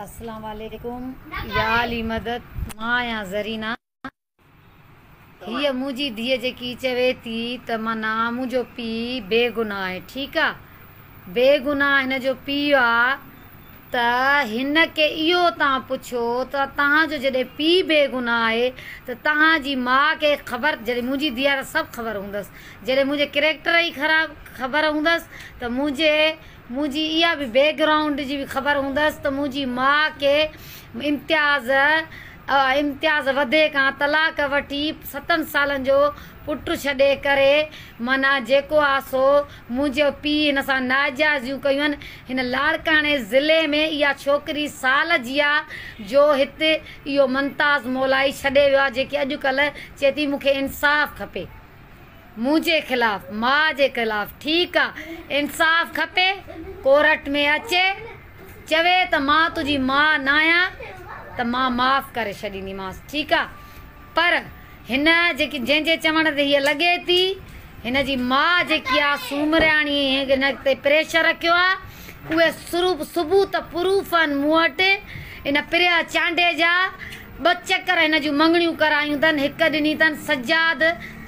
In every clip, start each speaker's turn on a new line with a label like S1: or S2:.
S1: اسلام عليڪم يا علي مدد مان آهيان زرينا هيء منهنجي ڌيء جيڪي چوي ٿي ته معنيٰ منهنجو پيء بيگناهه آهي ٺيڪ آ بيگناهه هن جو پيء آ ته هن کي اهو توهان پڇو ته توهان جو جڏهن پيء بيگناهه آهي ته توهان جي ماء کي خبر جڏهن منهنجي ڌيء آ ته سڀ خبر هوندس جڏهن منهنجي ڪريڪٽر ئي خراب خبر هوندس ته منهنجي منهنجي اها به بيڪ گرائونڊ جي به خبر هوندس ته منهنجي ماء کي امتياز امتياز وڌي کان طلاق وٺي ستن سالن جو پٽ ڇڏي ڪري معنيٰ جيڪو آ سو منهنجو پيء هن سان ناجائزيون ڪيون آهن هن لاڙڪاڻي ضلعي ۾ اها ڇوڪري سال جي آ جو هت اهو ممتاز مولائي ڇڏي ويو آ جيڪي اڄ ڪلهه چئي ٿي مون کي انصاف کپي. منهنجي خلاف ماء جي خلاف ٺيڪ آ انصاف کپي ڪورٽ ۾ اچي چوي ته مان تنهنجي ماء ناهيان ته مان معاف ڪري ڇڏينديمانس ٺيڪ آ پر هن جيڪي جنهن جي چوڻ تي هيء لڳي ٿي هن جي ماء جيڪي آ سومرياڻي هن تي پريشر رکيو آ اهي سروپ ثبوت پروف آهن مون وٽ ان پريا چانڊيي جا ٻه چڪر هن جون مڱڻيون ڪرايون تن، هڪ ڏني تن سجاد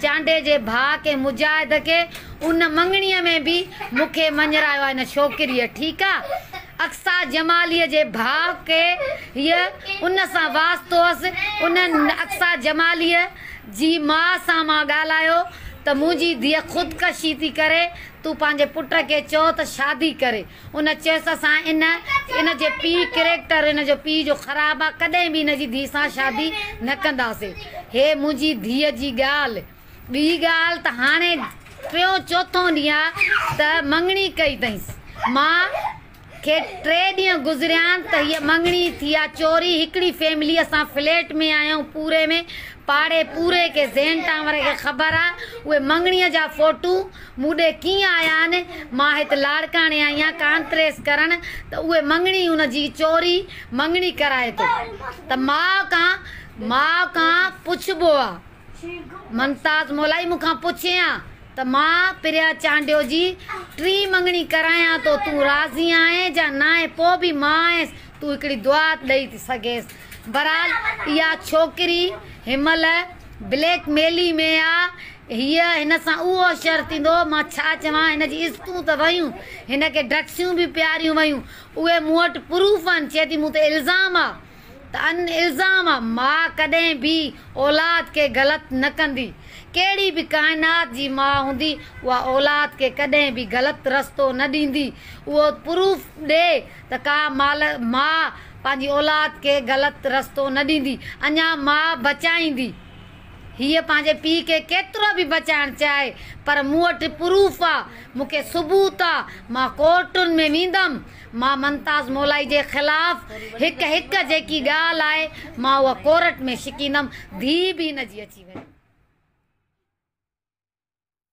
S1: چانڊيي جي ڀاء کي مجاهد کي، ان مڱڻيء ۾ به مون کي مڃرايو آهي هن ڇوڪريء، ٺيڪ آ، اقصيٰ جماليء جي ڀاء کي هيء ان سان واسطو هئس، ان اقصيٰ جماليء جي ماء سان مان ڳالهايو ته منهنجي ڌيء خودڪشي ٿي ڪري، تون پنهنجي پٽ کي چئو ته شادي ڪري. ان چيس اسان ان ان جي پيء ڪريڪٽر ان جو پيء جو خراب آ ڪڏهن به ان جي ڌيء سان شادي نه ڪنداسي هي منهنجي ڌيء جي ڳالهه ٻي ڳالهه ته هاڻي ٽيون چوٿون ڏينهن آ ته مڱڻي ڪئي اٿئينس مان کي ٽي ڏينهن گذريا آهن ته هيء مڱڻي ٿي آ چوري هڪڙي فيملي اسان فليٽ ۾ آهيون پوري ۾ پاڙي پوري کي زين ٽان واري کي خبر آ اهي مڱڻي جا فوٽو مون ڏي ڪيئن آيا آهن، مان هت لاڙڪاڻي آئي آهيان ڪانفرنس ڪرڻ ته اهي مڱڻي ان جي چوري مڱڻي ڪرائي ٿو ته ماء کان ماء کان پڇبو آ. ممتاز مولائي مون کان پڇين ها ته مان پريا چانڊيو جي ٽين مڱڻي ڪرايان ٿو تون راضي آهين جا ناهين پوء به ماء آهينس تون هڪڙي دعا ڏئي ٿي سگهيس بهرحال اها ڇوڪري هن مهل بليڪ ميلي ۾ آ هيء هن سان اهو حشر ٿيندو، مان ڇا چوان، هن جي عزتون ته ويون، هن کي ڊرگسيون به پياريون ويون، اهي مون وٽ پروف آهن، چئي ٿي مون تي الزام آ ته ان الزام آ، ماء ڪڏهن به اولاد کي غلط نه ڪندي، ڪهڙي به ڪائنات جي ماء هوندي، اها اولاد کي ڪڏهن به غلط رستو نه ڏيندي، اهو پروف ڏي ته ڪا مال ماء پنهنجي اولاد کي غلط رستو نه ڏيندي، اڃا ماء بچائيندي. هيء پنهنجي پيء کي ڪيترو به بچائڻ چاهي پر مون وٽ پروف آ، مون کي ثبوت آ، مان ڪورٽن ۾ ويندم، مان ممتاز مولائي جي خلاف هڪ هڪ جيڪي ڳالهه آهي مان اها ڪورٽ ۾ ڇڪيندم، ڌيء به هن جي اچي وڃي.